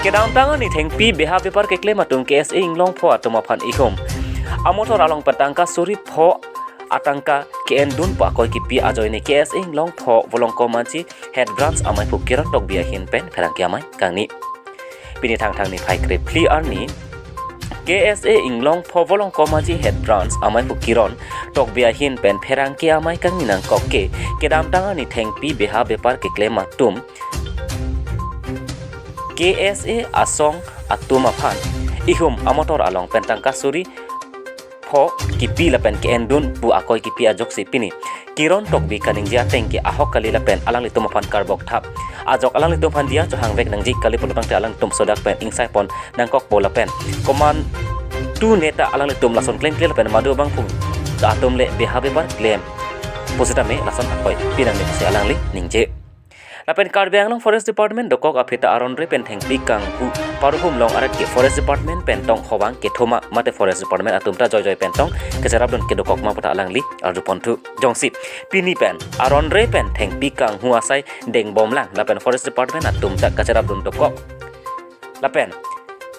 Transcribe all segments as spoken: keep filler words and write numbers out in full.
Kedamtang arni thengpi beha bepar keklem atum K S A Inglongpho atum aphan ihum amotor along pen tangka suri pho atangka ke-endun pu akoi kipi ajoine K S A Inglongpho Volongkom Aji Head Branch amaiphu Kiran Tokbi ahin pen pherangke amei kangni. Pini Thangthang niphai krephli arni K S A Inglongpho Volongkom Aji Head Branch amaiphu Kiran Tokbi ahin pen pherangke amei kangni nangkok ke, kedamtang arni thengpi beha bepar keklem atum K S A asong atum aphan ihum amotor along pen tangka suri pho kipi lapen ke-endun pu akoi kipi ajoksi pini Kiran Tokbi kaningje ateng ke ahok kali lapen alanglitum aphan karbok thap ajok alanglitum aphan diya chohangvek nangji kali pulo tangte alanglitum sodak pen ingsai pon nangkokpo lapen komantu neta alanglitum lason klemkle lapen madu abangphu ta atum le beha bepar klem pusitame lason akoi pinangne pusi alangli ningje. Lapen Karbi Anglong Forest Department dokok aphi ta aron-re pen thengpi kanghu paruhum long arat ke Forest Department pen tong hobang kethoma mate Forest Department atum ta joijoi pen tong kecherapdun kedokok ma pu ta alangli arjuponthu. Jongsi pini pen aron-re pen thengpi kanghu asai dengbomlang lapen Forest Department atum ta kacherapdun dokok lapen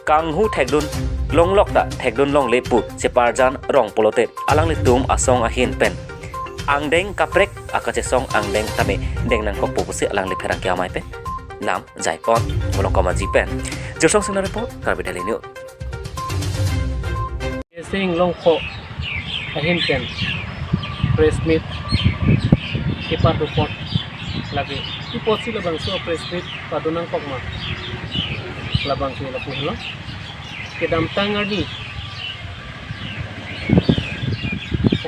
kanghu thekdun longlok ta thekdun longle pu cheparjan rong pulote alanglitum asong ahin pen angdeng kaprek akachesong angdeng tame deng nangkokpo pusi alangli pherangke amei pen lam jaipon. Volongkom Aji pen Jirsong Singnar report, Karbi Daily News. K S A Inglongpho ahin pen press meet kepadopon lagi. Pi apotsi labangso press meet padon nangkok ma? Labang ke lapu helo. Kedamtang arni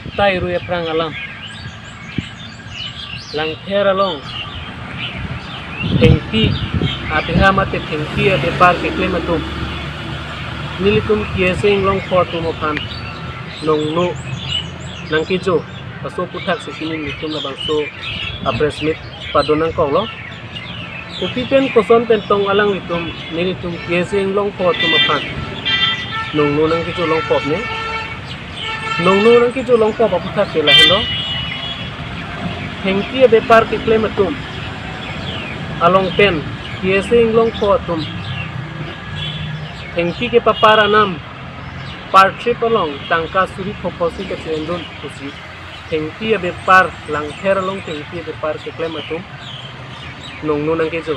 Oktai Rui Aphrang alam Langpher along thengpi abeha mate thengpi abepar keklem atum nelitum K S A Inglongpho atum aphan nongno nangkejo aso aputhak si nelitum labangso a press meet padon nangkoklo. Kopi pen koson pen tong alanglitum nelitum K S A Inglongpho atum aphan nongno nangkejo longpop ne? Nongno nangkejo longpop aputhak ke lahelo. Thengpi abepar keklem atum along pen K S A Inglongpho atum thengpi kepapar anam per trip along tangka suri pho pho si kache-endun pusi thengpi abepar, Langpher along thengpi abepar keklem atum nongno nangkejo.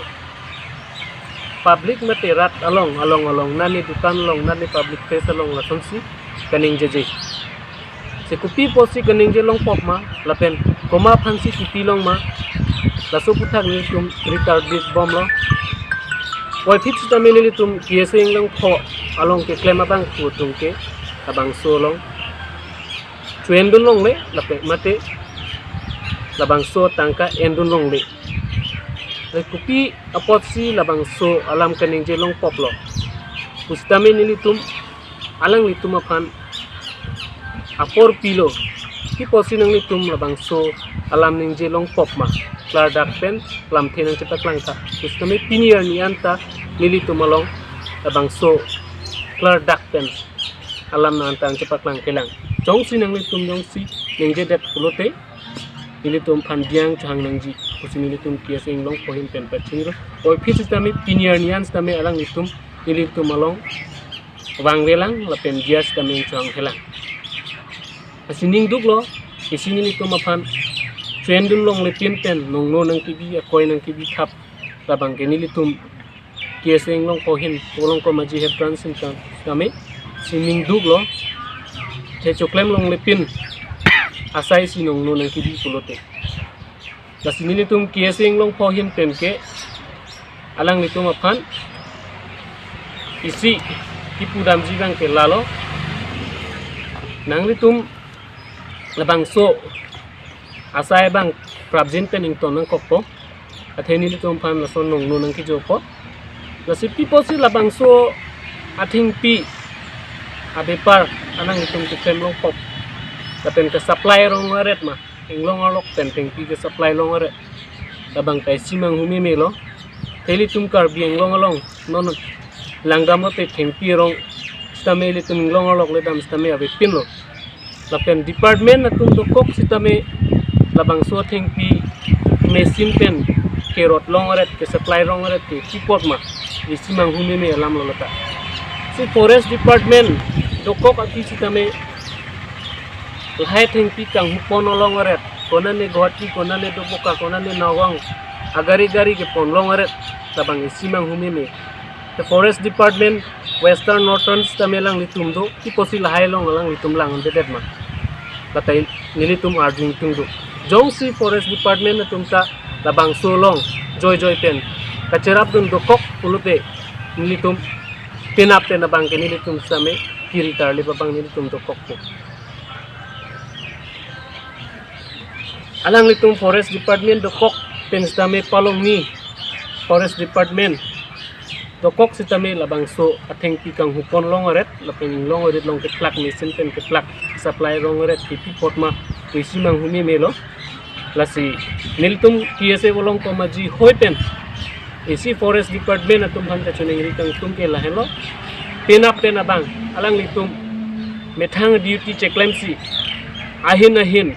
Public mate rat along, along along nani dukan along nani public place along lasonsi kaningjeje. Si kopi apotsi kaningje longpop ma lapen komat aphansi kipi long ma, laso aputhak nelitum retarded bomlo. Puvoiphit sitame nelitum K S A Inglongpho along keklem abangphu atum ke labangso along cho-endun longle lapen mate labangso tangka endun longle. Lake kopi apotsi labangso alam kaningje longpoplo pusitame nelitum alanglitum aphan apor pilo. Pi apotsi nanglitum labangso alam ningje longpop ma? Klardak pen lamthe nangchepaklang tha. Pusitame pini arni anta nelitum along labangso klardak pen alam nang anta nangchepaklang kelang. Jongsi nanglitum jongsi ningjedet pulote nelitum aphan diya chohang nangji pusi nelitum K S A Inglongpho ahin pen pachinglo. Puvoiphit sitame pini arni an sitame alanglitum nelitum along vangvelang lapen diya sitame chohang kelang. Lasi ningduklo, isi nelitum aphan cho-endun longlepin pen nongno nangkebi akoi nangkebi thap labang ke nelitum K S A Inglongpho ahin Volongkom Aji Head Branch sitame si ningduklo. Te choklem longlepin asai si nongno nangkebi pulote. Lasi nelitum K S A Inglongpho ahin pen ke alanglitum aphan isi kipudamji abang ke lalo. Nanglitum labangso asai abang prapjin pen ington nangkokpo. Athe nelitum aphan lason nongno nangkejopo. Lasi pi apotsi labangso athengpi abepar alanglitum keklem longpop lapen ke-supply rong aret ma, inglong arlok pen thengpi ke-supply long aret. Labang ta isi manghu memelo. Te ilitum Karbi Anglong along non langdamlote thengpi rong sitame ilitum inglong arlok le dam sitame avepinlo. Lapen department atum dokok sitame labangso thengpi machine pen kerot long aret, ke-supply long aret ke pi apot ma. isi manghumeme alam lo lata. Si Forest Department dokok api sitame lahai thengpi kanghupon along aret, konane Guwahati, konane Doboka, konane Nagaon, agari gari kepon along aret, labang isi manghumeme. The Forest Department Western Northern sitame alanglitum do, kiposi lahai along alanglitum langdedet ma, lata nelitum arjung tung do. Jongsi Forest Department atum ta labangso along joijoi pen kacherapdun dokok pulote, nelitum penap pen abang ke nelitum sitame kiri tarlip abang nelitum dokokpo. Alanglitum Forest Department dokok pen sitame palongni Forest Department dokok sitame labangso athengpi kanghupon along aret, lapen along aret along keplak, machine pen keplak, supply along aret kepi apot ma, isi manghumeme lo. Lasi nelitum K S A Volongkom Aji hoi pen isi Forest Department atum aphan kachiningri kangtung ke lahenlo. Penap pen abang alanglitum methang duty cheklemsi ahin ahin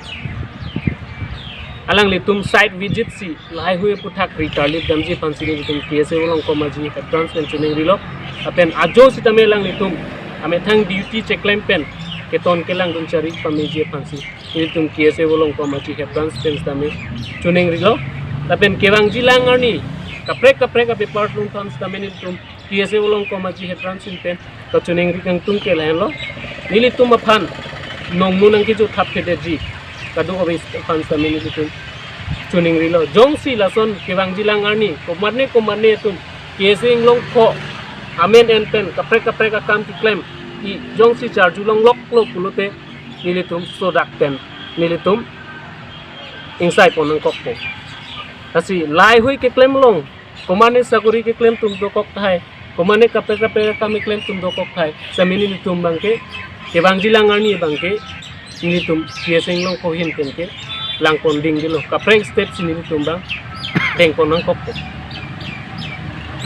alanglitum site visit si lahai hui aputhak ri tarlip damji aphansi nelitum K S A Volongkom Aji Head Branch pen chiningrilo. Lapen ajo sitame alanglitum amethang duty cheklem pen keton kelangdun chari pameji aphansi nelitum K S A Volongkom Aji Head Branch pen sitame chiningrilo. Lapen kevangji lang arni kaprek kaprek apaper atum aphan sitame nelitum K S A Volongkom Aji Head Branch pen kachiningri kangtung ke lahenlo. Nelitum aphan nongmun nangkejo thap thedetji kadokave aphan sitame nelitum chiningrilo. Jongsi lason kevangji lang arni komatne komatne atum K S A inglong pho amen en pen kaprek kaprek akam keklem, i jongsi charju longloklo pulote nelitum sodak pen nelitum ingsaipon nangkokpo. Lasi lahai hui keklem along, komane sakori keklem atum dokok tahai, komane kaprek kaprek akam keklem atum dokok tahai, sitame nelitum abang ke kevangji lang arni abang ke nelitum K S A inglong pho ahin pen ke langpon dingdelo, kaprek step si nelitum abang dengpon nangkokpo.